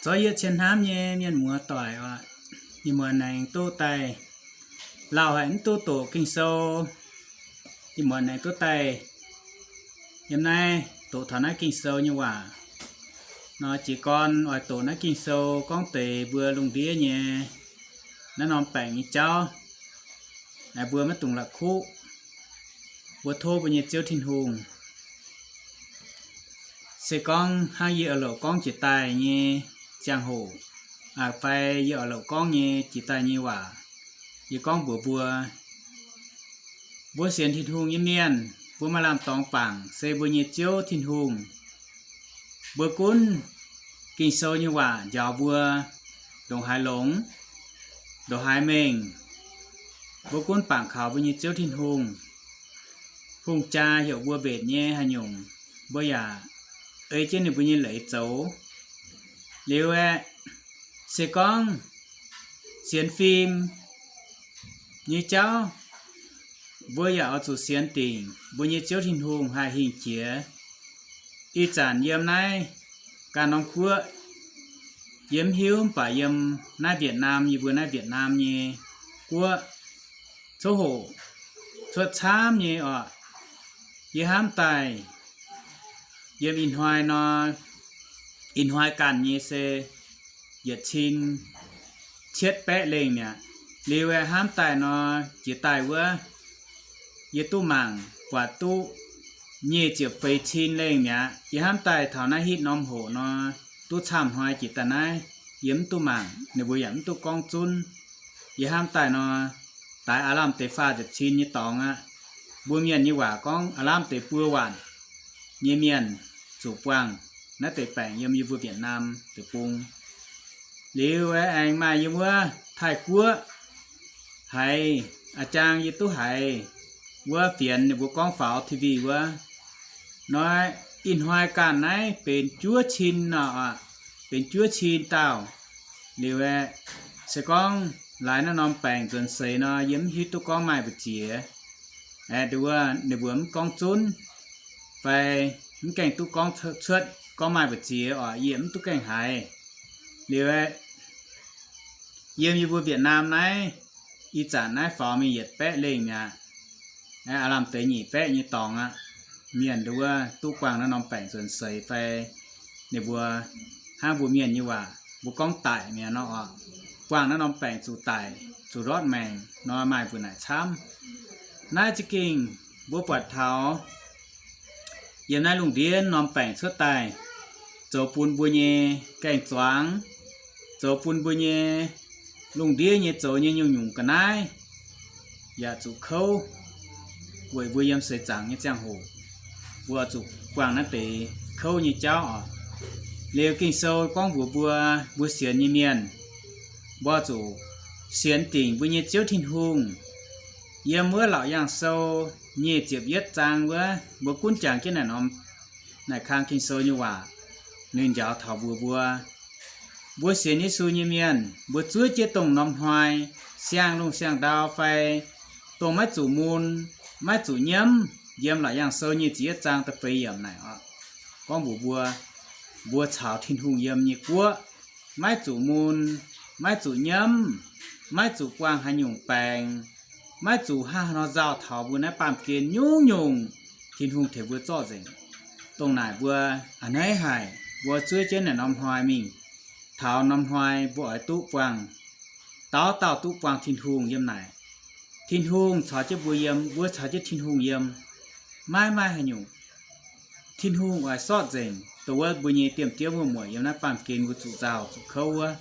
Zoux yietc cien hnamv nyei mienh muoz doic oc, ih muonz aengx duqv daaih, lauh haic mv duqv doqc Ging-Sou, ih muonz aengx duqv daaih yiem naaiv doqc taux naaiv Ging-Sou nyei waac nor, jiez gorn oix doqc naaiv Ging-Sou gorngv deix mbuo lungh ndiev nyei naaiv norm baengc nyei jauv, mbuo maiv dungx la'kuqv. Mbuo tov mbuo nyei Ziouv Tin-Hungh. Se gorngv hnangv yie oix louc gorngv jiex daaih nyei ziangh hoc, fai yie oix louc gorngv nyei jiex daaih nyei waac, yie gorngv mbuox mbuo, mbuo sienx Tin-Hungh nyei mienh, mbuo maaih lamh dorngx bangc se mbuo nyei Ziouv Tin-Hungh. Mbuo gunv Ging-Sou nyei waac njaaux mbuo ndongc haaix longx, ndongc haaix mengh, mbuo gunv bangc kaux mbuo nyei Ziouv Tin-Hungh. Hungh jaa heuc mbuo mbenc nyei haaix nyungc, mbuo yaac ei jienv ninh mbuo nyei leiz zoux. Liuz aeqv, se gorngv sienx fim nyei jauv, mbuo yaac oix zuqc sienx dingc mbuo nyei Ziouv Tin-Hungh haih hingh jiex. Ih zanc yiem naaiv ganh norm guoqv, yie mv hiuv, mv baac yiem naaiv Việt Nam, yie mbuo naaiv Việt Nam nyei guoqv, coqv hoqc cuotv camv nyei oc. Yie hnamv daaih yiem ih hnoi nor, ih hnoi ganh nyei se yietc cin cietv baeqv lengh mi'aqv. Liuz aeqv, hnamv daaih nor, jiex daaih wuov, yie duqv mangc buatc duqv nyic ziepc feix cin lengh mi'aqv. Yie hnamv daaih taux naaiv hitv norm hoc nor, duqv camv hnoi jiex daaih naaiv, yie mv duqv mangc, ninh mbuo yaac mv duqv gorngv zunv. Yie hnamv daaih nor, daix aav lamh deix faah ziepc cin nyei dorngx aqv. Mbuo mienh nyei waac gorngv aav lamh deix buo waanc nyei mienh zuqc buangh naaiv deix baengc yiem yie mbuo Việt Nam deic-bung. Liuz aengx maaih yiem wuov Taiv-Guoqv haiz, a'jang yie duqv haiz wuov fienx ninh mbuo gorngv faaux T V wuov, nor, ih hnoi ganh naaiv benx juov cin nor, benx juov cin dauh. Liuz aeqv, se gorngv laaix naaiv norm baengc nzuonx seix nor, yie mv hiuv duqv gorngv maaih mbu'ziex. Aeqv, nduov ninh mbuo mv gorngv zunv, fai mv gaengh duqv gorngv cuotv gorngv maaih mbu'ziex oc, yie mv duqv gaengh haiz. Liuz aeqv, yiem yie mbuo Việt Nam naaiv, ih zanc naaiv faaux mingh yietc baeqv lengh mi'aqv. Aav lamh deix nyic baeqv nyei dorngx aqv. Mienh nduov duqv buangh naaiv norm baengc nzuonx seix fai ninh mbuo hnangv mbuo mienh nyei waac mbuo gorngv daic mi'aqv nor oc. Buangh naaiv norm baengc zuqc daic, zuqc ndortv maengc nor maaih mbuo naaic camv. Naaiv za'gengh mbuo buatc taux yiem naaiv lungh ndiev norm baengc cuotv daaih, zoux bun mbuo nyei gaeng-zuangx, zoux bun mbuo nyei lungh ndiev nyei zoux nyei nyungc-nyungc ga'naaiv yaac zuqc kouv, weic mbuo yiem seix zaangc nyei ziangh hoc mbuo zuqc buangh naaiv deix kouv nyei jauv oc. Liuz Ging-Sou gorngv mbuox mbuo, mbuo sienx nyei mienh, mbuo zuqc sienx dingc mbuo nyei Ziouv Tin-Hungh. Yiem wuov Laauc Yaangh Sou nyic ziepc yietv zaang wuov, mbuo gunv jangx jienv naaic norm, naaic kang Ging-Sou nyei waac, ninh njaaux taux mbuox mbuo, mbuo sienx Yesu nyei mienh, mbuo zuov jienv dongh norm hnoi siang-lungh siang-ndau fai dongh maiv zuqc mun, maiv zuqc nyiemv, yiem Laauc Yaangh Sou nyic ziepc yietv zaang da'feix yiemc naaic oc, gorngv mbuox mbuo, mbuo caux Tin-Hungh yiem nyei guoqv, maiv zuqc mun, maiv zuqc nyiemv, maiv zuqc buangh haaix nyungc baengc, maiv zuqc haaix nor nzauh taux mbuo naaiv baamh gen nyungc-nyungc, Tin-Hungh tengx mbuo zorqv nzengc. Dongh naaic mbuo a'hneiv haic, mbuo zuov jienv naaic norm hnoi mingh, taux norm hnoi mbuo oix duqv buangh, dauh dauh duqv buangh Tin-Hungh yiem naaic. Tin-Hungh caux jienv mbuo yiem, mbuo caux jienv Tin-Hungh yiem. Maiv maaih haaix nyungc, Tin-Hungh oix sortv nzengc dongh wuov mbuo nyei diemh diev muoz-mueic yiem naaiv baamh gen mbuo zuqc nzauh zuqc kouv wuov.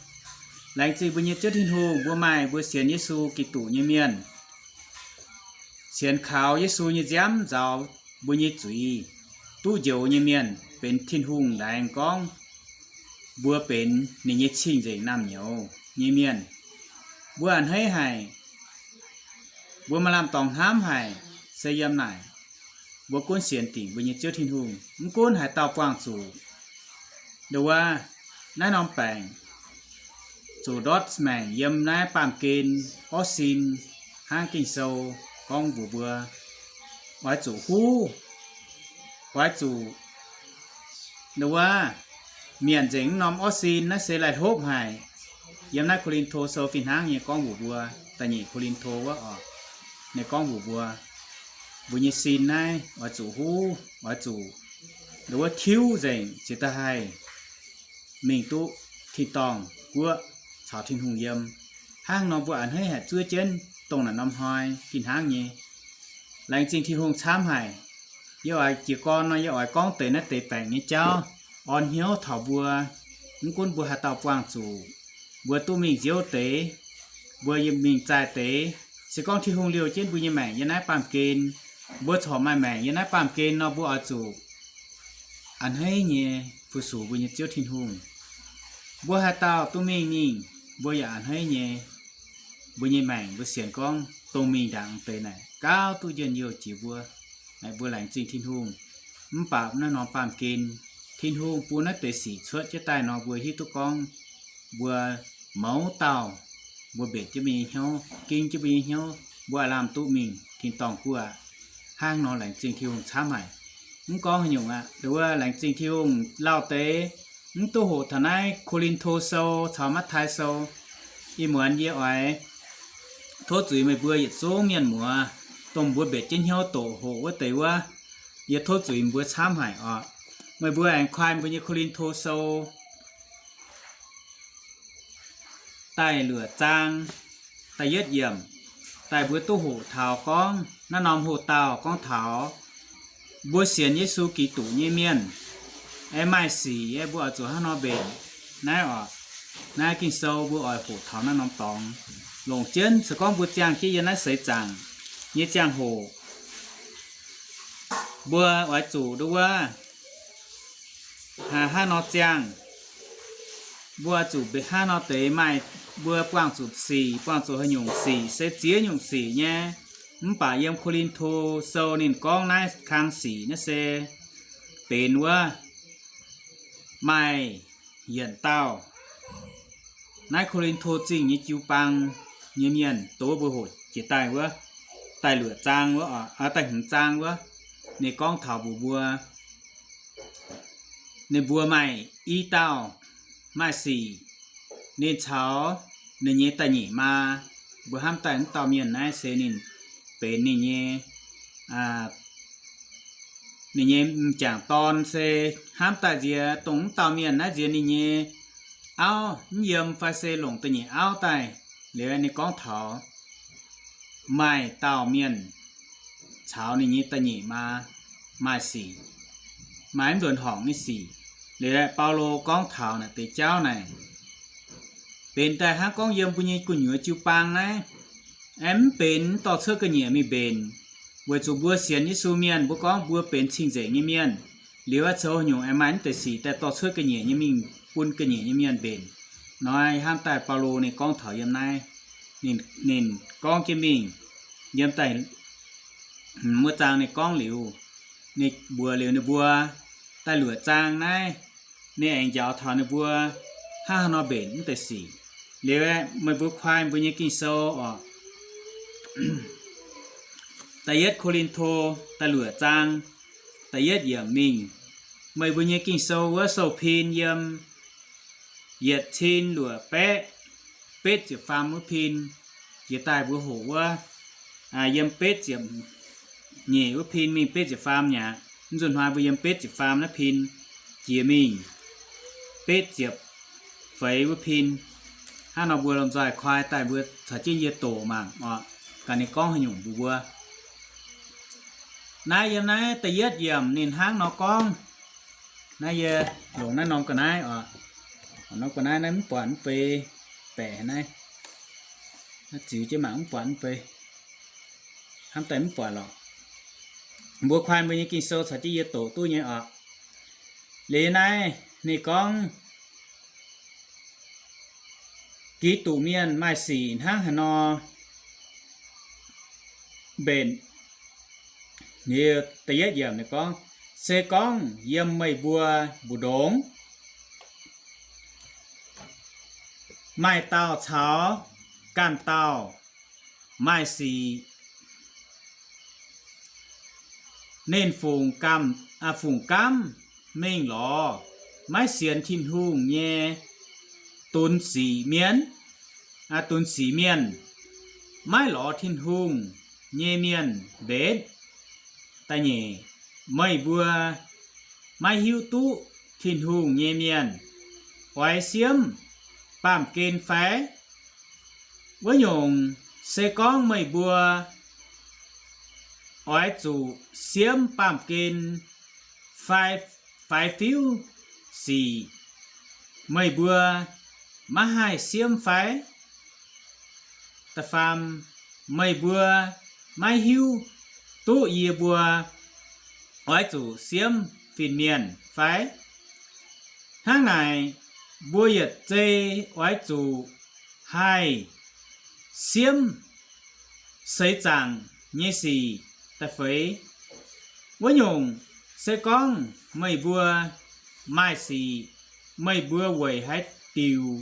Laengz zingh mbuo nyei Ziouv Tin-Hungh, mbuo maaih mbuo sienx Yesu Giduc nyei mienh, sienx kaux Yesu nyei nziaamv nzaaux mbuo nyei zuiz, duqv njoux nyei mienh benx Tin-Hungh laengz gorngv mbuo benx ninh nyei cing-nzengc naamh nyouz nyei mienh. Mbuo a'hneiv haic, mbuo maaih lamh dorngx hnamv haic, se yiem naaic mbuo gunv sienx dingc mbuo nyei Ziouv Tin-Hungh. Mv gunv haaix dauh buangh zuqc nduov naaiv norm baengc, zuqc ndortv maengc yiem naaiv baamh gen orv sin, hnangv Ging-Sou gorngv mbuox mbuo, oix zuqc huv, oix zuqc nduov mietc nzengc mv norm orv sin naaiv se laih hlopv haic. Yiem naaiv Ko^lin^to Sou fih hnangv nyei gorngv mbuox mbuo, da'nyeic Ko^lin^to wuov oc, ninh gorngv mbuox mbuo, mbuo nyei sin naaiv oix zuqc huv, oix zuqc nduov tiuv nzengc cingx daaih haih mingh duqv tin-dorngh guoqv caux Tin-Hungh yiem. Hnangv nor mbuo a'hneiv haic zuov jienv dongh naaic norm hnoi fih hnangv nyei. Laengz zingh Tin-Hungh camv haic. Yie oix jiez gorn nor, yie oix gorngv deix naaiv deix baengc nyei jauv, orn hnyouv taux mbuo. Mv gunv mbuo haaix dauh buangh zuqc, mbuo duqv mingh nziouv deix, mbuo yiem mingh zaih deix, se gorngv Tin-Hungh liouh jienv mbuo nyei maengc yiem naaiv baamh gen, mbuo corc maaih maengc yiem naaiv baamh gen nor, mbuo oix zuqc a'hneiv nyei fu-sux mbuo nyei Ziouv Tin-Hungh. Mbuo haaix dauh duqv mingh mingh, mbuo yaac a'hneiv nyei. Mbuo nyei maengc mbuo sienx gorngv dongh mingh ndaangc deix naaic gauh duqv njien-youh jiex mbuo. Naaic mbuo laengz zingh Tin-Hungh. Mv baac naaiv norm baamh gen, Tin-Hungh bun naaiv deix sic cuotv jienv daaih nor, mbuo hiuv duqv gorngv mbuo mouz dauh, mbuo mbenc jienv mbuo nyei hnyouv, ging jienv mbuo nyei hnyouv, mbuo aav lamh duqv mingh tin-dorngh guoqv aqv. Hnangv nor laengz zingh Tin-Hungh camv haic. Mv gorngv haaix nyungc aqv, nduov laengz zingh Tin-Hungh lauh deix mv duqv hoqc taux naaiv Ko^lin^to Sou caux Matv^tai Sou. Ih muonz yie oix tov zuiz meih mbuo yietc zungv mienh muoz, dongh mbuo mbenc jienv hnyouv doqc hoqc wuov deix wuov, yie tov zuiz mbuo camv haic oc. Meih mbuo aengx kuaai mbuo nyei Ko^lin^to Sou da'luoqc zaang, da'yietv yiemc, daaih mbuo duqv hoqc taux gorngv naaiv norm hoc-dauh gorngv taux mbuo sienx Yesu Giduc nyei mienh, aengx maaih sic, aengx mbuo oix zuqc hnangv nor mbenc. Naaiv oc, naaiv Ging-Sou mbuo oix hoqc taux naaiv norm dorngx longc jienv. Se gorngv mbuo ziangh jienv yiem naaiv seix zaangc nyei ziangh hoc, mbuo oix zuqc nduov wuov, hnangv nor ziangh, mbuo oix zuqc mbenc hnangv nor deix maaih, mbuo buangh zuqc sic, buangh zuqc haaix nyungc sic, se ziex nyungc sic nyei. Mv baac yiem Ko^lin^to Sou ninh gorngv naaiv kang sic naaiv se benx wuov maaih yietc dauh naaiv Ko^lin^to Zingh nyei jiu-baang nyei mienh, dongh wuov mbuo hoqc jiex daaih wuov, da'luoqc zaang wuov, da'hmz zaang wuov, ninh gorngv taux mbuox mbuo, ninh mbuo maaih i dauh maaih sic, ninh caux ninh nyei da'nyeic maa, mbuo hnamv daaih wuov dauh mienh naaiv se ninh benx ninh nyei, ninh nyei m'jangc dorn se hnamv daaih nziex dongh wuov dauh mienh naaiv nziex ninh nyei auv mv yiem fai se longc da'nyeic auv daaih. Liuz ninh gorngv taux maaih dauh mienh caux ninh nyei da'nyeic maa maaih sic, maaih mv nzuonx horngc nyei sic. Liuz Baulo gorngv taux naaic deix jauv naaic, benx daaih hnangv gorngv yiem mbuo nyei gu'nyuoz jiu-baang naaiv, aengx mv benx dorh cuotv ga'nyiec mingh mbenc, weic zuqc mbuo sienx Yesu mienh, mbuo gorngv mbuo benx cing-nzengc nyei mienh, liuz aeqv, zoux haaix nyungc aengx maaih mv deix sic daaih dorh cuotv ga'nyiec nyei mingh bun ga'nyiec nyei mienh mbenc. Hnoi hnamv daaih Baulo ninh gorngv taux yiem naaiv, ninh, ninh gorngv jienv mingh yiem daaih wuov zaang ninh gorngv liuz, ninh mbuox liuz ninh mbuo da'luoqc zaang naaiv, ninh aengx njaaux taux ninh mbuo hnangv haaix nor mbenc mv deix sic. Liuz aeqv, meih mbuo kuaai mbuo nyei Ging-Sou oc, da'yietv Ko^lin^to da'luoqc zaang, da'yietv yiemc mingh. Meih mbuo nyei Ging-Sou wuov sou-pin yiem yietc cin luoqc baeqv betv ziepc faam wuov pin, jiex daaih mbuo hoqc wuov, yiem betv ziepc nyeic wuov pin mingh betv ziepc faam mi'aqv. Mv nzunc hnoi mbuo yiem betv ziepc faam naaiv pin jiex mingh betv ziepc feix wuov pin. Hnangv nor mbuo lomh nzoih kuaai daaih mbuo caux jienv yie doqc mangc oc, gaax ninh gorngv haaix nyungc mbuox mbuo. Naaiv yiem naaiv da'yietv yiemc ninh hnangv nor gorngv. Naaiv yie longc naaiv norm ga'naaiv oc. Norm ga'naaiv naaiv mv buatc mv bei, baeqc naaiv. Naaiv ziux jienv mangc mv buatc mv bei. Hnamv daaih mv buatc lorqc. Mbuo kuaai mbuo nyei Ging-Sou caux jienv yie doqc duqv nyei oc. Liuz naaiv ninh gorngv Giduc mienh maaih sic hnangv haaix nor mbenc. Liuz da'yietv yiemc ninh gorngv, se gorngv yiem meih mbuo mbu'ndongx maaih dauh caux ganh dauh maaih sic, ninh fungx gamh, fungx gamv mingh lorz maiv sienx Tin-Hungh nyei dunx sic mienh, dunx sic mienh, maiv lorz Tin-Hungh nyei mienh mbenc. Da'nyeic, meih mbuo maiv hiuv duqv Tin-Hungh nyei mienh oix siemv baamh gen fai? Wuov nyungc, se gorngv meih mbuo oix zuqc siemv baamh gen fai, faix-fiuv sic, meih mbuo maiv haih siemv fai? Da'faam, meih mbuo maiv hiuv duqv yie mbuo oix zuqc siemv fin-mienh fai? Hnangv naaic, mbuo yietc zei oix zuqc haih siemv seix zaangc nyei sic. Da'feix, wuov nyungc, se gorngv meih mbuo maaih sic, meih mbuo weic haaix diuc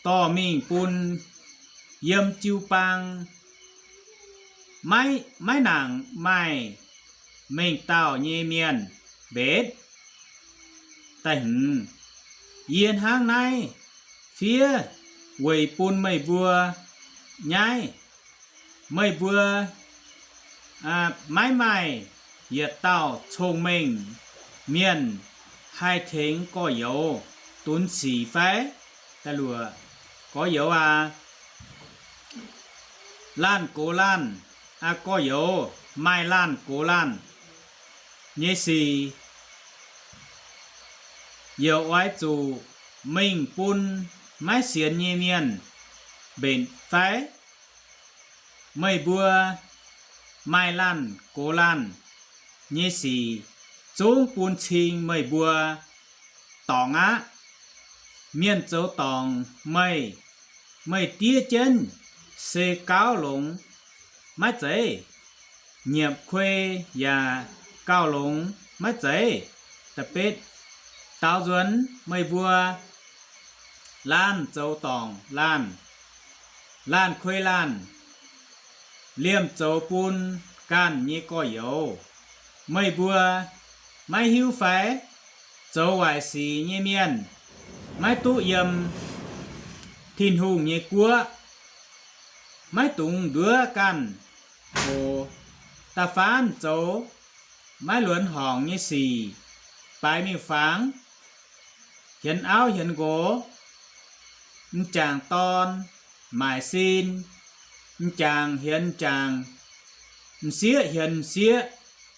dorh mingh bun yiem jiu-baang maiv, maiv nangc maaih mengh dauh nyei mienh mbenc? Da'hmz, yie hnangv naaiv fiev weic bun meih mbuo nyaiv. Meih mbuo maiv maaih yietc dauh cong-mengh mienh haih tengx gorx-youz dunx sic fai? Da'luoqc, gorx-youz aac, laanh gox laanh, aa, gorx-youz maaih laanh gox laanh nyei sic, yaac oix zuqc mingh bun maiv sienx nyei mienh mbenc fai? Meih mbuo maaih laanh gox laanh nyei sic zungv bun cing meih mbuo dorngc aqv. Mienh zoux dorngc meih, meih diev jienv se gauv longx maiv zeiz? Nyiepc kuei yaac gauh longx maiv zeiz? Da'betv, daaux nzuonx meih mbuo laanh zoux dorngc laanh, laanh kuei laanh, liemh zoux bun ganh nyei gorx-youz. Meih mbuo maiv hiuv fai? Zoux waaic sic nyei mienh maiv duqv yiem Tin-Hungh nyei guoqv. Maiv dungx nduov ganh oc. Da'faanh zoux maiv luonx horngc nyei sic, baaix miuc-fangx, hienx auv hienx nqox, m'jangc dorn, maaic sin, m'jangc hienx m'jangc, m'sieqv hienx m'sieqv.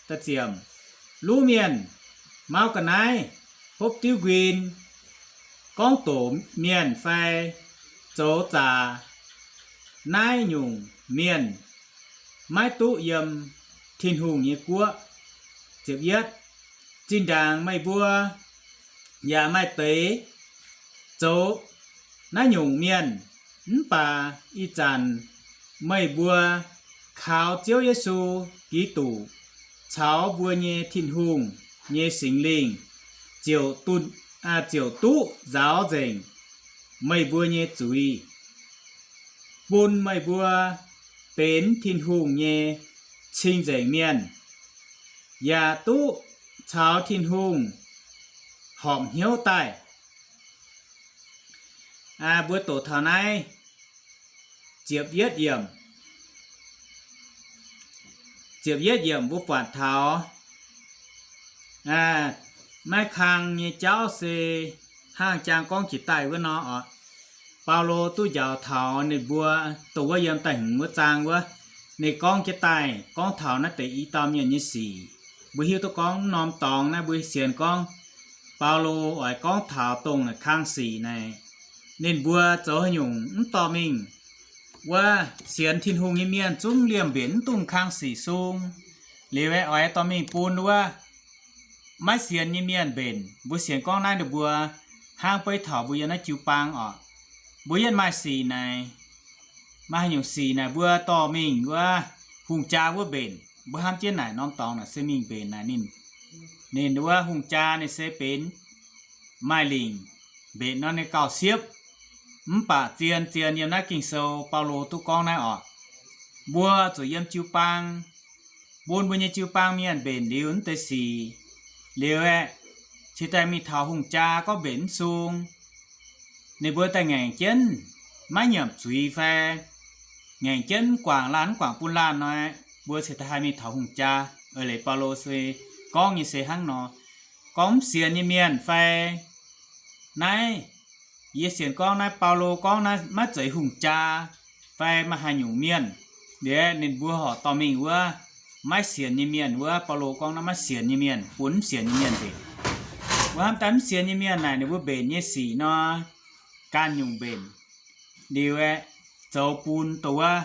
Da'ziepc, luv mienh, mauv ga'naaiv, hopv diuv nquin, gorngv doqc mienh fai zoux zaac, naaiv nyungc mienh maiv duqv yiem Tin-Hungh nyei guoqv. Ziepc yietv, zinh ndaangc meih mbuo yaac maaih deix zoux naaiv nyungc mienh, mv baac ih zanc meih mbuo kaux Ziouv Yesu Giduc caux mbuo nyei Tin-Hungh nyei Singx Lingh ziouc dunh, ziouc duqv nzaaux nzengc meih mbuo nyei zuiz, bun meih mbuo benx Tin-Hungh nyei cing-nzengc mienh, yaac duqv caux Tin-Hungh horpc hnyouv daaih. Mbuo doqc taux naaiv ziepc yietv yiemc. Ziepc yietv yiemc mbuo buatc taux maiv kang nyei jauv se hnangv jang gorngv jiex daaih wuov nor oc. Baulo duqv njaaux taux ninh mbuo, dongh wuov yiem da'hmz wuov zaang wuov, ninh gorngv jienv daaih gorngv taux naaiv deix i dauh mienh nyei sic. Mbuo hiuv duqv gorngv mv norm dorngx naaiv mbuo sienx gorngv Baulo oix gorngv taux dongh naaic kang sic naaic, ninh mbuo zoux haaix nyungc mv dorh mingh wuov sienx Tin-Hungh nyei mienh zungv liemh mbenc mv duqv kang sic sung. Liuz aeqv, oix dorh mingh bun wuov maiv sienx nyei mienh mbenc. Mbuo sienx gorngv naaiv ninh mbuo hnangv beiv taux mbuo yiem naaiv jiu-baang oc. Mbuo yietv maaih sic naaic, maaih haaix nyungc sic naaic mbuo dorh mingh wuov hungh jaa wuov mbenc. Mbuo hnamv jienv naaic norm dorngx naaic se mingh mbenc naaic ninh, ninh wuov hungh jaa ninh se benx maaih lingc mbenc nor ninh gauh siepv. Mv baac zien-zien yiem naaiv Ging-Sou Baulo duqv gorngv naaiv oc, mbuo zuqc yiem jiu-baang, bun mbuo nyei jiu-baang mienh mbenc liuz naaiv deix sic. Liuz aeqv, cingx daaih mingh taux hungh jaa gorngv mbenc mv sung, ninh mbuo daaih ngaengc jienv maiv nyiemc zuiz fai ngaengc jienv mv guangc laanh mv guangc bun laanh nor, mbuo cingx daaih haih mingh taux hungh jaa. Eix leiz Baulo se gorngv nyei se hnangv nor, gorngv mv sienx nyei mienh fai naaiv, yie sienx gorngv naaiv Baulo gorngv naaiv maiv zeiz hungh jaa fai maaih haaix nyungc mienh, liuz ninh mbuo horc dorh mingh wuov maiv sienx nyei mienh wuov, Baulo gorngv naaiv maiv sienx nyei mienh, bun mv sienx nyei mienh mbenc. Wuov hnamv daaih mv sienx nyei mienh naaic ninh mbuo mbenc nyei sic nor, ganh nyungc mbenc. Liuz aeqv, zoux bun dongh wuov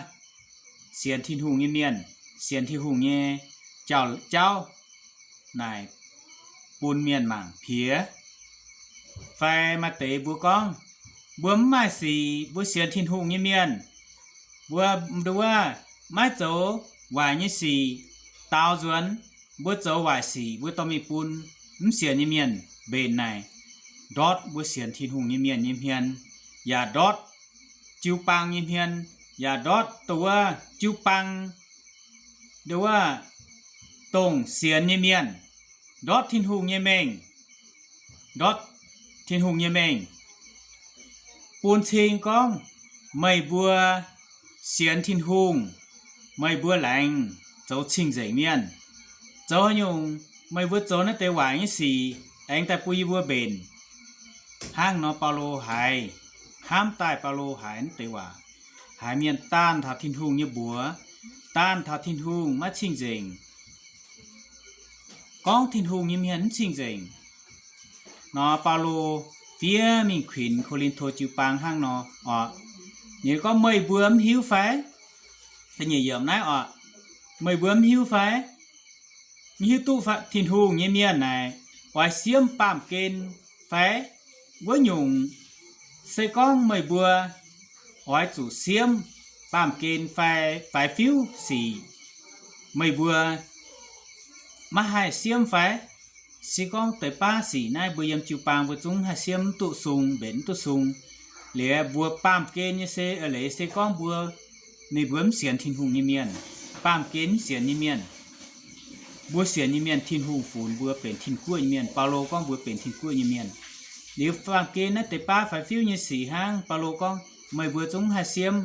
sienx Tin-Hungh nyei mienh, sienx Tin-Hungh nyei jauv-jauv naaic bun mienh mangc piex. Fai maaih deix mbuo gorngv, mbuo mv maaih sic, mbuo sienx Tin-Hungh nyei mienh, mbuo nduov maiv zoux waaic nyei sic, daaux nzuonx mbuo zoux waaic sic, mbuo dorh mingh bun mv sienx nyei mienh mbenc naaic, ndortv mbuo sienx Tin-Hungh nyei mienh nyei hmien, yaac ndortv jiu-baang nyei hmien, yaac ndortv dongh wuov jiu-baang, nduov dongh sienx nyei mienh, ndortv Tin-Hungh nyei mengh, ndortv Tin-Hungh nyei mengh, bun cing gorngv meih mbuo sienx Tin-Hungh, meih mbuo laengz zoux cing-nzengc mienh. Zoux haaix nyungc meih mbuo zoux naaiv deix waaic nyei sic aengx daaih bun yie mbuo mbenc? Hnangv nor Baulo haiz, hnamv daaih Baulo haiz naaiv deix waac, haiz mienh daanh taux Tin-Hungh nyei mbuox, daanh taux Tin-Hungh maiv cing-nzengc, gorngv Tin-Hungh nyei mienh mv cing-nzengc. Nor Baulo fiev mingh kuinx Ko^lin^to jiu-baang hnangv nor oc. Ninh gorngv, meih mbuo mv hiuv fai? Da'nyeic yiemc naaiv oc. Meih mbuo mv hiuv fai? Mv hiuv duqv Tin-Hungh nyei mienh naaic oix siemv baamh gen fai? Wuov nyungc, se gorngv meih mbuo oix zuqc siemv baamh gen fai faix-fiuv sic, meih mbuo maiv haih siemv fai? Se gorngv deix baav sic naaiv mbuo yiem jiu-baang mbuo zungv haih siemv mv duqv sung, mbenc mv duqv sung. Liuz mbuo baamh gen nyei se eix leiz se gorngv mbuo, ninh mbuo mv sienx Tin-Hungh nyei mienh, baamh gen mv sienx nyei mienh. Mbuo sienx nyei mienh Tin-Hungh funx mbuo benx tin-guoqv nyei mienh. Baulo gorngv mbuo benx tin-guoqv nyei mienh. Liuz baamh gen naaiv deix baav faix-fiuv nyei sic hnangv, Baulo gorngv, meih mbuo zungv haih siemv.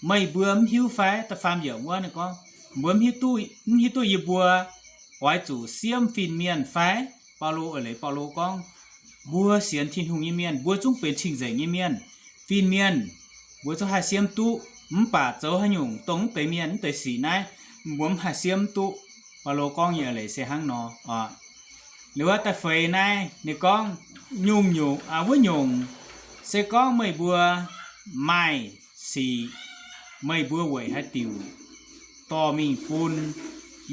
Meih mbuo mv hiuv fai? Da'faam yiemc wuov ninh gorngv, mbuo mv hiuv duqv, mv hiuv duqv yie mbuo oix zuqc siemv fin-mienh fai? Baulo eix leiz Baulo gorngv, mbuo sienx Tin-Hungh nyei mienh, mbuo zungv benx cing-nzengc nyei mienh. Fin-mienh mbuo zungv haih siemv duqv, mv baac zoux haaix nyungc dongh mv deix mienh mv deix sic naaiv, mbuo mv haih siemv duqv. Baulo gorngv nyei eix leiz se hnangv nor oc. Liuz wuov da'feix naaiv ninh gorngv, nyungc-nyungc, wuov nyungc, se gorngv meih mbuo maaih sic, meih mbuo weic haaix diuc dorh mingh bun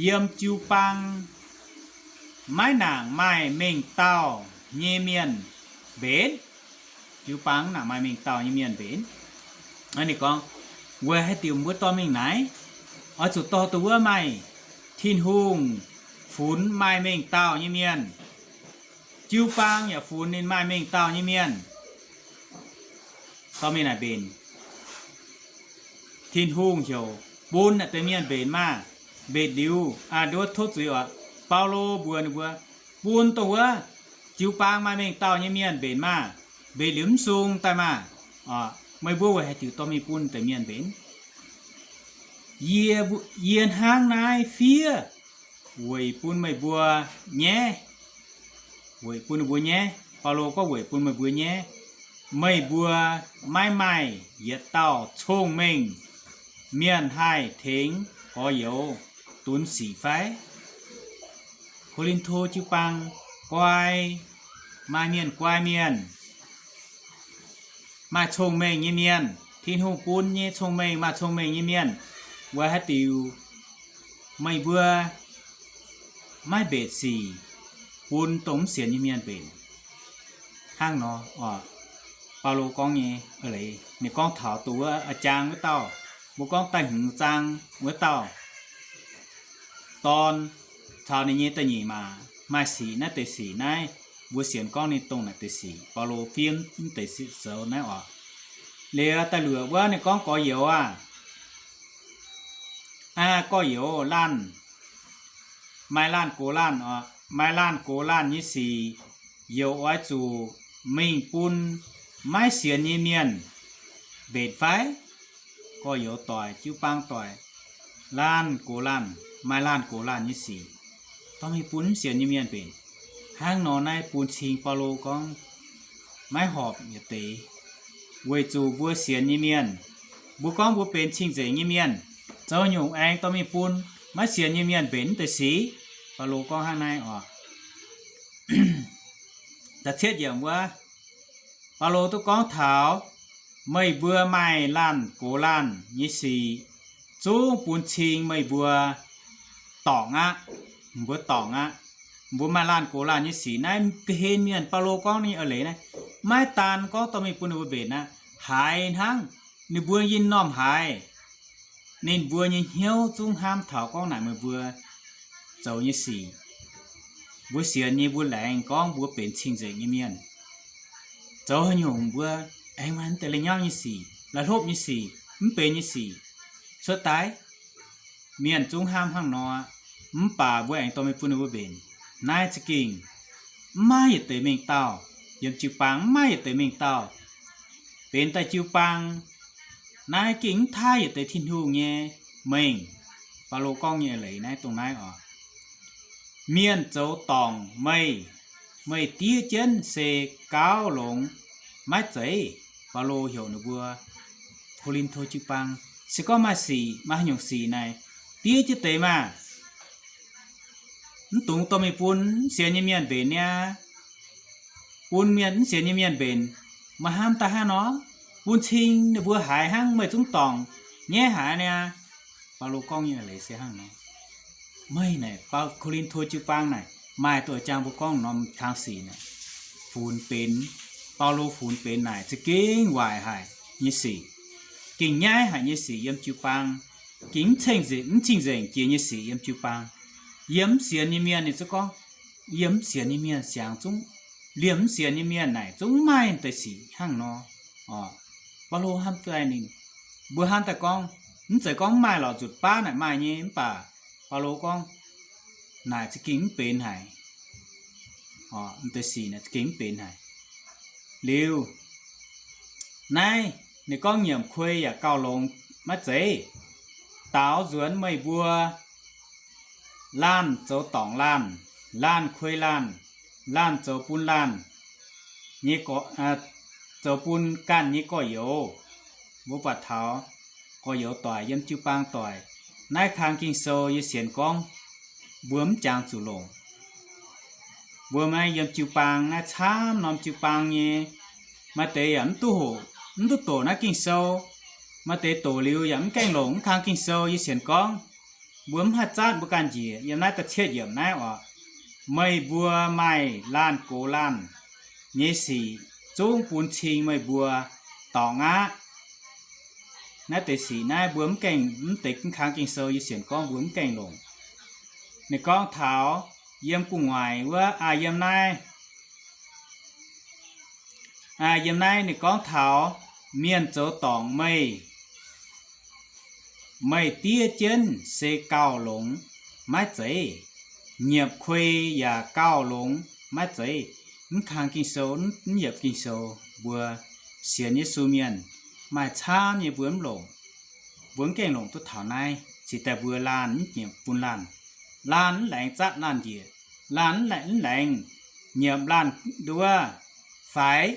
yiem jiu-baang maiv nangc maaih mengh dauh nyei mienh mbenc? Jiu-baang mv nangc maaih mengh dauh nyei mienh mbenc. Ninh gorngv, weic haaix diuc mbuo dorh mingh naaiv? Oix zuqc dorh dongh wuov maaih Tin-Hungh funx maaih mengh dauh nyei mienh. Jiu-baang yaac funx ninh maaih mengh dauh nyei mienh dorh mingh naaic mbenc. Tin-Hungh heuc bun naaic deix mienh mbenc maah! Mbenc liuz, aa, nduov tov zuiz oc. Baulo mbuox ninh mbuo, bun dongh wuov jiu-baang maaih mengh dauh nyei mienh mbenc maah! Mbenc liuz mv sung daaih maah! Meih mbuo weic haaix diuc dorh mingh bun deix mienh mbenc? Yie, yie hnangv naaiv fiev weic bun meih mbuo nyaiv, weic bun ninh mbuo nyaiv. Baulo gorngv weic bun meih mbuo nyaiv. Meih mbuo maiv maaih yietc dauh cong-mengh mienh haih tengx gorx-youz dunx sic fai? Ko^lin^to jiu-baang guai, maaih mienh guai mienh, maaih cong-mengh nyei mienh, Tin-Hungh bun nyei cong-mengh, maaih cong-mengh nyei mienh. Weic haaix diuc meih mbuo maiv mbenc sic bun dongh mv sienx nyei mienh mbenc? Hnangv nor, Baulo gorngv nyei, ninh gorngv taux dongh wuov a'jang wuov dauh, mbuo gorngv da'hmz zaang wuov dauh dorn caux ninh nyei da'nyeic maac maaih sic, naaiv deix sic naaiv, mbuo sienx gorngv ninh dongh naaic deix sic, Baulo fiev mv deix sic zoux naaiv oc. Liuz da'luoqc wuov ninh gorngv gorx-youz aah, aa, gorx-youz laanh, maaih laanh gox laanh oc, maaih laanh gox laanh nyei sic, youc oix zuqc mingh bun maiv sienx nyei mienh mbenc fai? Gorx-youz doic, jiu-baang doic, laanh gox laanh, maaih laanh gox laanh nyei sic, dorh mingh bun mv sienx nyei mienh mbenc. Hnangv nor naaiv bun cing Baulo gorngv maiv horpc yietc deix, weic zuqc mbuo sienx nyei mienh, mbuo gorngv mbuo benx cing-nzengc nyei mienh, zoux nyungc aengx dorh mingh bun maiv sienx nyei mienh mbenc mv deix sic. Baulo gorngv hnangv naaiv oc. Da'cietv yiemc wuov, Baulo duqv gorngv taux meih mbuo maaih laanh gox laanh nyei sic, zungv bun cing meih mbuo dorngc aqv. Mbuo dorngc aqv. Mbuo maaih laanh gox laanh nyei sic. Naaiv ga'hlen mienh Baulo gorngv nyei eix leiz naaiv, maiv daan gorngv dorh mingh bun ninh mbuo mbenc aqv. Haiz hnangv ninh mbuo yinh normh haiz, ninh mbuo nyei hnyouv zungv hnamv taux gorngv naaic meih mbuo zoux nyei sic, mbuo sienx nyei, mbuo laengz gorngv mbuo benx cing-nzengc nyei mienh, zoux haaix nyungc mbuo aengx maaih mv deix la'nyauv nyei sic, la'hlopv nyei sic, mv benx nyei sic cuotv daaih. Mienh zungv hnamv hnangv nor, mv baac mbuo aengx dorh mingh bun ninh mbuo mbenc. Naaiv za'gengh mv maaih yietc deix mengh dauh. Yiem jiu-baang mv maaih yietc deix mengh dauh. Benx daaih jiu-baang, naaiv gengh mv taaih yietc deix Tin-Hungh nyei mengh. Baulo gorngv nyei leiz naaiv dongh naaiv oc. Mienh zoux dorngc meih, meih diev jienv se gauh longx maiv zeiz? Baulo heuc ninh mbuo Ko^lin^to jiu-baang, se gorngv maaih sic, maaih haaix nyungc sic naaic, diev jienv deix maah! Mv dungx dorh mingh bun mv sienx nyei mienh mbenc niaa. Bun mienh, mv sienx nyei mienh mbenc, meih hnamv daaih hnangv nor, bun cing ninh mbuo haiz hnangv meih zungv dorngc nyaiv haic niaa. Baulo gorngv nyei leiz se hnangv nor. Meih naaic, Ko^lin^to jiu-baang naaic, maaih doix jang mbuo gorngv norm kang sic naaic, funx benx, Baulo funx benx naaic za'gengh waaic haic nyei sic, gengh nyaiv haic nyei sic yiem jiu-baang, gengh mv cing-nzengc, mv cing-nzengc jiex nyei sic yiem jiu-baang. Yiem mv sienx nyei mienh ninh zungv gorngv, yiem mv sienx nyei mienh siangx zungv, liemh mv sienx nyei mienh naaic zungv mv maaih deix sic hnangv nor. Oc, Baulo hnamv daaih ninh, mbuo hnamv daaih gorngv, mv zeiz gorngv mv maaih lorqc, nzutc baav naaic maaih nyei, mv baac Baulo gorngv naaic za'gengh mv benx haic. Oc, mv deix sic naaic za'gengh mv benx haic. Liuz, naaiv ninh gorngv nyiemc kuei yaac gauh longx maiv zeiz? Daaux nzuonx meih mbuo laanh zoux dorngc laanh, laanh kuei laanh, laanh zoux bun laanh nyei gorx, zoux bun ganh nyei gorx-youz. Mbuo buatc taux gorx-youz doic yiem jiu-baang doic, naaiv kang Ging-Sou yie sienx gorngv mbuo mv jangx zuqc longc. Mbuo maiv yiem jiu-baang naaiv camv norm jiu-baang nyei, maaih deix yaac mv duqv hoqc, mv duqv doqc naaiv Ging-Sou. Maaih deix doqc liuz yaac mv gaengh longc mv kang Ging-Sou. Yie sienx gorngv mbuo mv haih zatv mbuo ganh njiec. Yiem naaiv da'cietv yiemc naaiv oc, meih mbuo maaih laanh gox laanh nyei sic zungv bun cing meih mbuo dorngc aqv. Naaiv deix sic naaiv mbuo mv gaengh, mv deix mv kang Ging-Sou yie sienx gorngv mbuo mv gaengh longc. Ninh gorngv taux yiem gu'nguaaic wuov, aa, yiem naaiv, aa, yiem naaiv ninh gorngv taux mienh zoux dorngc meih, meih diev jienv se gauh longx maiv zeiz? Nyiemc kuei yaac gauh longx maiv zeiz? Mv kang Ging-Sou, mv yiemc Ging-Sou, mbuo sienx Yesu mienh maaih camv nyei mbuo mv longc. Mbuo mv gaengh longc duqv taux naaiv, cingx daaih mbuo laanh mv nyiemc bun laanh, laanh mv laengz zatv laanh njiec, laanh mv laengz, mv laengz nyiemc laanh nduov, faix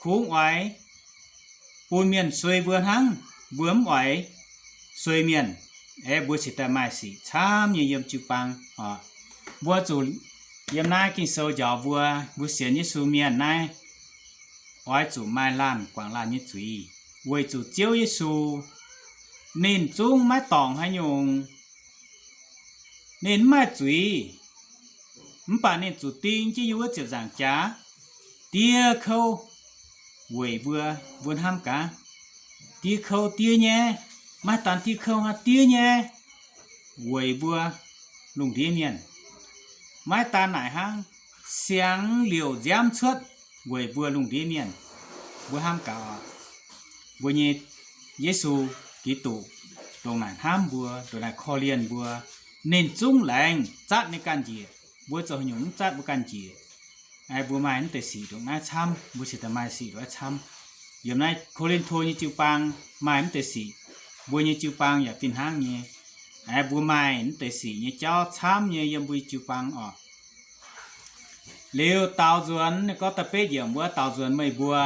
kungx oix bun mienh suei mbuo hnangv, mbuo mv oix suei mienh. Aeqv, mbuo cingx daaih maaih sic camv nyei yiem jiu-baang oc. Mbuo zuqc yiem naaiv Ging-Sou njaaux mbuo, mbuo sienx Yesu mienh naaiv oix zuqc maaih laanh guangc laanh nyei zuiz, weic zuqc Ziouv Yesu ninh zungv maiv dorngc haaix nyungc. Ninh mv maaih zuiz, mv baac ninh zuqc ding jienv yiem wuov ziepc nzaangc jaax, diev kouv weic mbuo, mbuo hnamv gaax, diev kouv diev nyaiv, maiv daan diev kouv hnangv, diev nyaiv weic mbuo lungh ndiev mienh. Maiv daan naaic hnangv, siangx liouc nziaamv cuotv weic mbuo lungh ndiev mienh. Mbuo hnamv gaax oc, mbuo nyei Yesu Giduc ndongc naaic hnamv mbuo, ndongc naaic korv-lienh mbuo. Ninh zungv laengz zatv ninh ganh njiec. Mbuo zoux haaix nyungc mv zatv mbuo ganh njiec? Mbuo maaih naaiv deix sic ndongc naaiv camv, mbuo cingx daaih maaih sic ndongc naaiv camv. Yiem naaiv Ko^lin^to nyei jiu-baang maaih naaiv deix sic, mbuo nyei jiu-baang yaac fih hnangv nyei. Mbuo maaih naaiv deix sic nyei jauv camv nyei yiem mbuo nyei jiu-baang oc. Liuz daaux nzuonx, ninh gorngv da'betv yiemc wuov, daaux nzuonx meih mbuo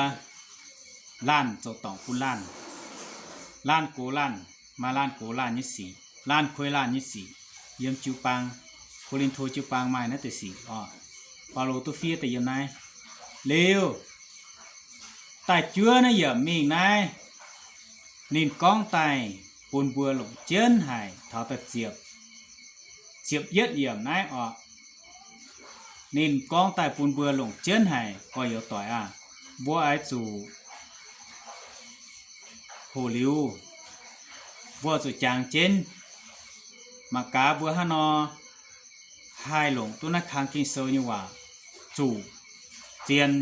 laanh zoux dorngc bun laanh, laanh gox laanh, maaih laanh gox laanh nyei sic, laanh kuei laanh nyei sic. Yiem jiu-baang, Ko^lin^to jiu-baang maaih naaiv deix sic oc. Baulo duqv fiev daaih yiem naaiv. Liuz, da'juov naaiv yiemc mingh naaiv, ninh gorngv daaih bun mbuo longc jienv haic taux da'ziepc, ziepc yietv yiemc naaiv oc. Ninh gorngv daaih bun mbuo longc jienv haic, gorx-youz doic aah, mbuo oix zuqc hoqc liuz, mbuo zuqc jangx jienv. Mangc gaax mbuo hnangv nor haih longc duqv naaiv kang Ging-Sou nyei waac zuqc zien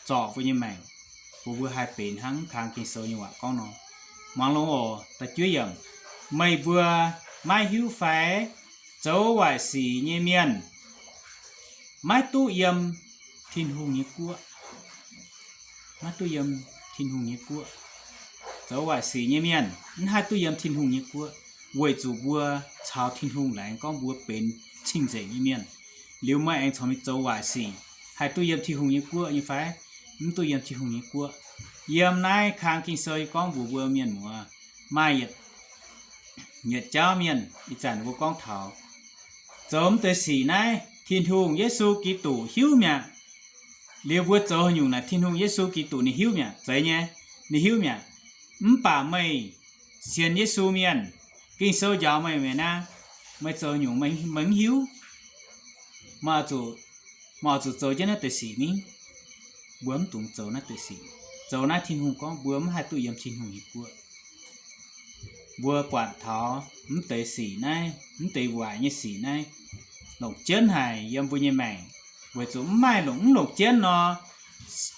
zorc mbuo nyei maengc, bun mbuo haih benx hnangv kang Ging-Sou nyei waac gorngv nor. Muangx longx oc. Da'juov yiemc, meih mbuo maiv hiuv fai? Zoux waaic sic nyei mienh maiv duqv yiem Tin-Hungh nyei guoqv. Maiv duqv yiem Tin-Hungh nyei guoqv. Zoux waaic sic nyei mienh mv haih duqv yiem Tin-Hungh nyei guoqv, weic zuqc mbuo caux Tin-Hungh laengz gorngv mbuo benx cing-nzengc nyei mienh. Liuz meih aengx corc mingh zoux waaic sic, haih duqv yiem Tin-Hungh nyei guoqv nyei fai? Mv duqv yiem Tin-Hungh nyei guoqv. Yiem naaiv kang Ging-Sou gorngv mbuox mbuo mienh muoz, maaih yietc, yietc jauv mienh ih zanc mbuo gorngv taux zoux mv deix sic naaiv Tin-Hungh Yesu Giduc hiuv mi'aqv. Liuz mbuo zoux haaix nyungc naaic Tin-Hungh Yesu Giduc ninh hiuv mi'aqv. Zeiz nyei, ninh hiuv mi'aqv. Mv baac meih sienx Yesu mienh, Ging-Sou njaaux meih mi'aqv naaiv, meih zoux haaix nyungc meih mv hiuv. Meih oix zuqc, meih oix zuqc zoux jienv naaiv deix sic mingh. Mbuo mv dungx zoux naaiv deix sic. Zoux naaiv Tin-Hungh gorngv mbuo mv haih duqv yiem Tin-Hungh nyei guoqv. Mbuo buatc taux mv deix sic naaiv, mv deix waaic nyei sic naaiv, longc jienv haic yiem mbuo nyei maengc, weic zuqc mv maaih longc, mv longc jienv nor,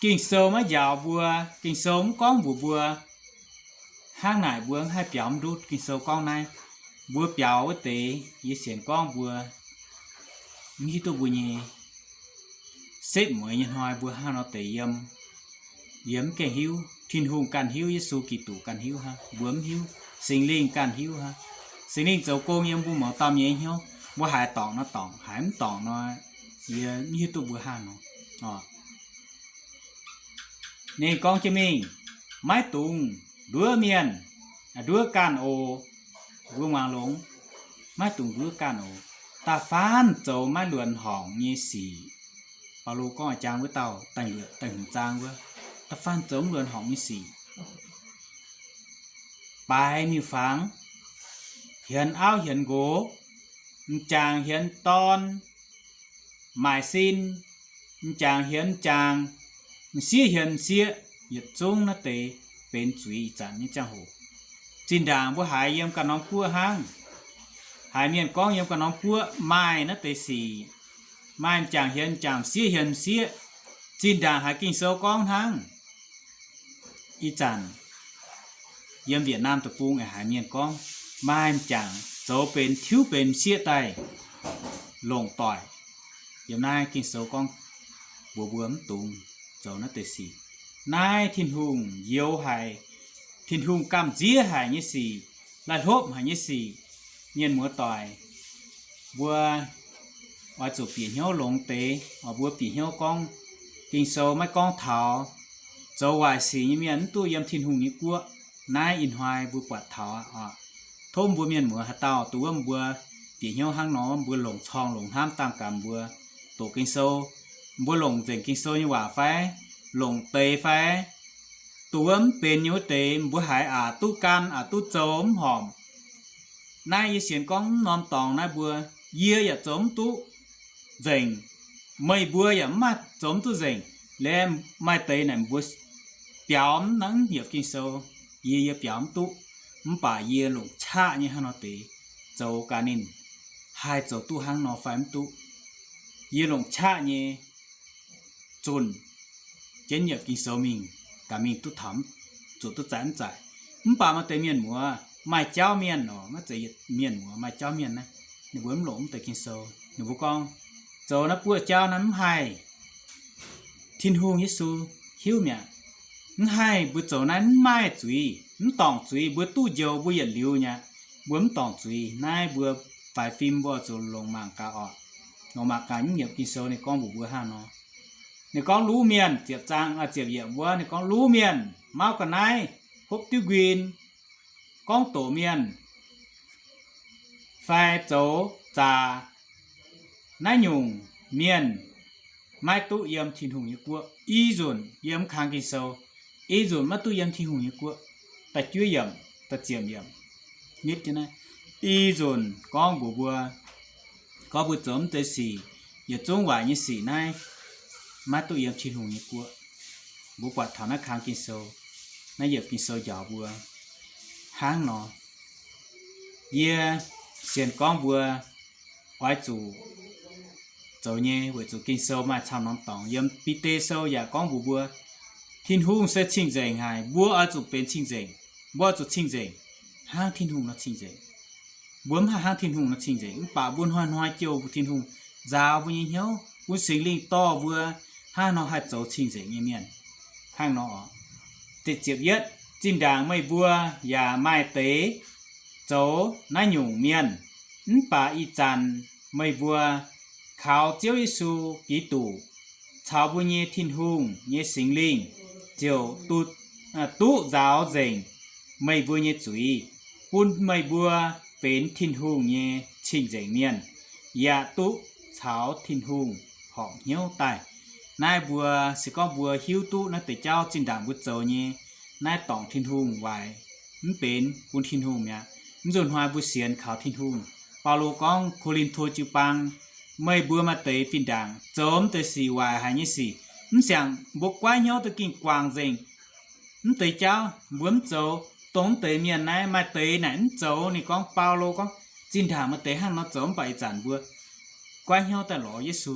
Ging-Sou maiv njaaux mbuo, Ging-Sou mv gorngv mbuox mbuo. Hnangv naaic mbuo mv haih biaux mv ndutv Ging-Sou gorngv naaiv. Mbuo biaux wuov deix, yie sienx gorngv mbuo mv hiuv duqv mbuo nyei setv mueiz nyei hnoi mbuo hnangv nor deix yiem. Yie mv gaengh hiuv, Tin-Hungh ganh hiuv, Yesu Giduc ganh hiuv hnangv, mbuo mv hiuv. Singx Lingh ganh hiuv hnangv. Singx Lingh zoux gong yiem mbuo mouz dauh mienh hnyouv, mbuo haiz dorngc nor dorngc, haiz mv dorngc nor, yie mv hiuv duqv mbuo hnangv nor. Ninh gorngv jienv mingh, maiv dungx nduov mienh, nduov ganh oc. Mbuo muangx longx, maiv dungx nduov ganh oc. Da'faanh zoux maiv luonx horngc nyei sic. Baulo gorngv jangx wuov dauh da'hmz zaang wuov, da'faanh zoux mv luonx horngc nyei sic, baaix miuc-fangx, hienx auv hienx nqox, m'jangc hienx dorn, maaic sin, m'jangc hienx m'jangc, m'sieqv hienx m'sieqv, yietc zungv naaiv deix benx zuiz ih zanc nyei ziangh hoc. Zinh ndaangc mbuo haiz yiem ganh norm guoqv hnangv, haiz mienh gorngv yiem ganh norm guoqv maaih naaiv deix sic, maaih m'jangc hienx m'jangc, m'sieqv hienx m'sieqv. Zinh ndaangc haiz Ging-Sou gorngv hnangv. Ih zanc yiem Việt Nam deic-bung aengx haiz mienh gorngv maaih m'jangc zoux benx tiuv benx m'sieqv daaih longc doic. Yiem naaiv Ging-Sou gorngv mbuox mbuo mv dungx zoux naaiv deix sic. Naaiv Tin-Hungh youx haic, Tin-Hungh gamh nziev haic nyei sic, laih hlopv haic nyei sic. Mienh muoz doic, mbuo oix zuqc bieqc hnyouv longx deix, oix mbuo bieqc hnyouv gorngv Ging-Sou maiv gorngv taux zoux waaic sic nyei mienh mv duqv yiem Tin-Hungh nyei guoqv. Naaiv ih hnoi mbuo buatc taux aqv oc. Tov mbuo mienh muoz haaix dauh dongh wuov mbuo bieqc hnyouv hnangv nor, mbuo longc corng longc hnamv dangh gaax mbuo doqc Ging-Sou, mbuo longc nzengc Ging-Sou nyei waac fai, longc deix fai, dongh wuov mv benx nyei wuov deix mbuo haiz aqc duqv gan aqc duqv zoux mv horpc. Naaiv yie sienx gorngv mv norm dorngx naaiv mbuo, yie yaac zoux mv duqv nzengc, meih mbuo yaac mv maaih zoux mv duqv nzengc. Laeh maaih deix naaic mbuo biaux mv nangv yiepc Ging-Sou, yie, yie biaux mv duqv, mv baac yie longc qaqv nyei hnangv nor deix zoux gaax ninh haih zoux duqv hnangv nor fai mv duqv. Yie longc qaqv nyei zunh jienv yiepc Ging-Sou mingh, gaax mingh duqv taux zuqc duqv zaeqv mv zaeqv. Mv baac maaih deix mienh muoz maaih jauv mienh oc, maiv zeiz mienh muoz maaih jauv mienh naaiv, ninh mbuo mv longc mv deix Ging-Sou, ninh mbuo gorngv zoux naaiv buoqv jauv naaiv mv haih, Tin-Hungh Yesu hiuv mi'aqv. Mv haih mbuo zoux naaiv mv maaih zuiz, mv dorngc zuiz, mbuo duqv njoux mbuo yietc liuz nyei aqv. Mbuo mv dorngc zuiz, naaiv mbuo faix fim mbuo zuqc longc mangc gaax oc. Longc mangc gaax nyei yiemc Ging-Sou ninh gorngv mbuox mbuo hnangv nor. Ninh gorngv luv mienh, ziepc zaang, ziepc yiemc wuov ninh gorngv luv mienh mauv ga'naaiv, hopv diuv nquin, gorngv doqc mienh, fai zoux zaax, naaiv nyungc mienh maiv duqv yiem Tin-Hungh nyei guoqv. I nzunc yiem kang Ging-Sou, i nzunc maiv duqv yiem Tin-Hungh nyei guoqv. Da'juov yiemc, da'ziepc yiemc, nitv jienv naaiv. I nzunc gorngv mbuox mbuo, gorngv mbuo zoux mv deix sic, yietc zungv waaic nyei sic naaiv maiv duqv yiem Tin-Hungh nyei guoqv. Mbuo buatc taux naaiv kang Ging-Sou, naaiv yiemc Ging-Sou njaaux mbuo hnangv nor. Yie sienx gorngv mbuo oix zuqc zoux nyei, weic zuqc Ging-Sou maaih camv norm dorngx. Yiem Bide Sou yaac gorngv mbuox mbuo, Tin-Hungh se cing-nzengc haic, mbuo oix zuqc benx cing-nzengc. Mbuo oix zuqc cing-nzengc hnangv Tin-Hungh nor cing-nzengc. Mbuo mv haih hnangv Tin-Hungh nor cing-nzengc, mv baac mbuo hnoi-hnoi jouh Tin-Hungh nzaaux mbuo nyei hnyouv, bun Singx Lingh dorh mbuo hnangv nor haih zoux cing-nzengc nyei mienh. Hnangv nor, ziepc yietv, zinh ndaangc meih mbuo yaac maaih deix zoux naaiv nyungc mienh, mv baac ih zanc meih mbuo kaux Ziouv Yesu Giduc caux mbuo nyei Tin-Hungh nyei Singx Lingh ziouc duqv, duqv nzaaux nzengc meih mbuo nyei zuiz, bun meih mbuo benx Tin-Hungh nyei cing-nzengc mienh, yaac duqv caux Tin-Hungh horpc hnyouv daaih. Naaiv mbuo se gorngv mbuo hiuv duqv naaiv deix jauv zinh ndaangc mbuo zoux nyei naaiv dorngc Tin-Hungh waaic, mv benx bun Tin-Hungh mi'aqv. Mv nzunc hnoi mbuo sienx kaux Tin-Hungh. Baulo gorngv Ko^lin^to jiu-baang, meih mbuo maaih deix fin-ndaangc zoux mv deix sic waaic haic nyei sic, mv siangx mbuo goiv hnyouv duqv ging guangc nzengc. Mv deix jauv mbuo mv zoux, dongh mv deix mienh naaiv maaih deix naaic mv zoux. Ninh gorngv, Baulo gorngv, zinh ndaangc maaih deix hnangv nor zoux, mv baac ih zanc mbuo goiv hnyouv daaih lorz Yesu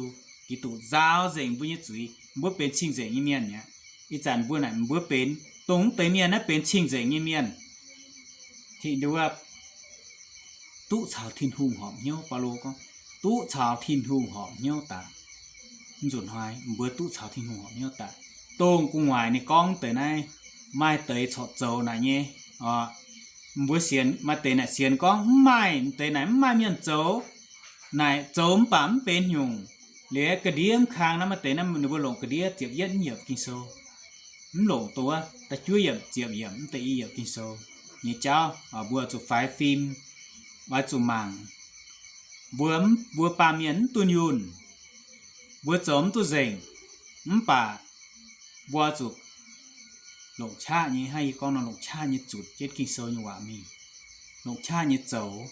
Giduc nzaaux nzengc mbuo nyei zuiz, mbuo benx cing-nzengc nyei mienh mi'aqv. Ih zanc mbuo naaic mbuo benx, dongh mv deix mienh naaiv benx cing-nzengc nyei mienh. Tin-Hungh duqv caux Tin-Hungh horpc hnyouv. Baulo gorngv, duqv caux Tin-Hungh horpc hnyouv daaih. Mv nzunc hnoi mbuo duqv caux Tin-Hungh horpc hnyouv daaih. Dongh gu'nguaaic ninh gorngv deix naaiv, maaih deix corc zoux naaic nyei. Mbuo sienx, maaih deix naaic sienx gorngv mv maaih, deix naaic mv maaih mienh zoux, naaic zoux mv baac mv benx nyungc. Liuz ga'ndiev mv kang naaiv, maaih deix naaiv ninh mbuo longc ga'ndiev ziepc yietv mv yiemc Ging-Sou, mv longc dongh wuov da'juov yiemc, ziepc yiemc, mv deix i yiemc Ging-Sou nyei jauv, mbuo zuqc faix fim, oix zuqc mangc. Mbuo, mbuo baamh mienh mv dunh yunh, mbuo zoux mv duqv nzengc, mv baac mbuo zuqc longc qaqv nyei, hnangv yie gorngv nor, longc qaqv nyei zutc jienv Ging-Sou nyei waac mingh, longc qaqv nyei zoux,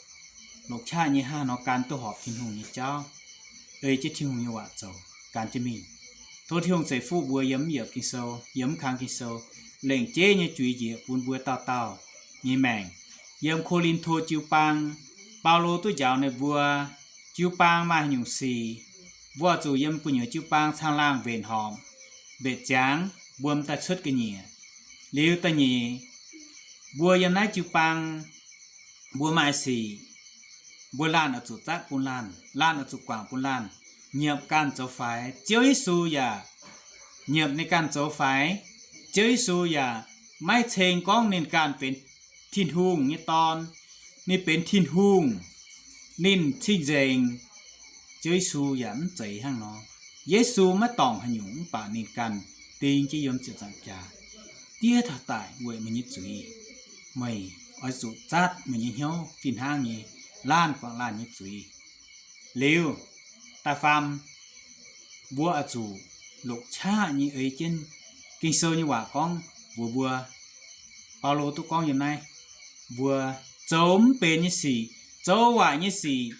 longc qaqv nyei hnangv nor gan duqv horpc Tin-Hungh nyei jauv, ei jienv Tin-Hungh nyei waac zoux gan jienv mingh. Tov Tin-Hungh ceix fuqv mbuo yiem mv yiemc Ging-Sou, yiem mv kang Ging-Sou, lengc jeiv nyei juix njiec bun mbuo dauh dauh nyei maengc. Yiem Ko^lin^to jiu-baang, Baulo duqv njaaux ninh mbuo, jiu-baang maaih haaix nyungc sic, mbuo oix zuqc yiem gu'nyuoz jiu-baang caangh laangh mbenc horpc, mbetc ziangx, mbuo m'daaih cuotv ga'nyiec. Liuz da'nyeic, mbuo yiem naaiv jiu-baang, mbuo maaih sic, mbuo laanh oix zuqc zatv bun laanh, laanh oix zuqc guangc bun laanh, nyiemc ganh zoux faix. Ziouv Yesu yaac nyiemc ninh ganh zoux faix. Ziouv Yesu yaac maiv ceng gorngv ninh ganh benx Tin-Hungh nyei Dorn. Ninh benx Tin-Hungh, ninh cing-nzengc. Ziouv Yesu yaac mv zeiz hnangv nor. Yesu maiv dorngc haaix nyungc mv baac ninh ganh ding jienv yiem ziepc nzaangc jaax diev taux daic weic meih nyei zuiz. Meih oix zuqc zatv meih nyei hnyouv fih hnangv nyei laanh guangc laanh nyei zuiz. Liuz, da'faam, mbuo oix zuqc longc qaqv nyei ei jienv Ging-Sou nyei waac gorngv mbuox mbuo. Baulo duqv gorngv yiem naaiv, mbuo zoux mv benx nyei sic, zoux waaic nyei sic,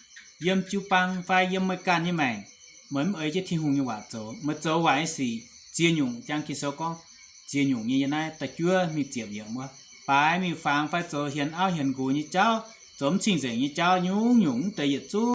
yiem jiu-baang fai yiem meih ganh nyei maengc, meih mv ei jienv Tin-Hungh nyei waac zoux, meih zoux waaic nyei sic, ziex nyungc. Jang Ging-Sou gorngv ziex nyungc nyei yiem naaiv da'juov mingh ziepc yiemc wuov, baaix miuc-fangx fai zoux hienx auv hienx nqox nyei jauv, zoux mv cing-nzengc nyei jauv, nyungc-nyungc mv deix yietc zungv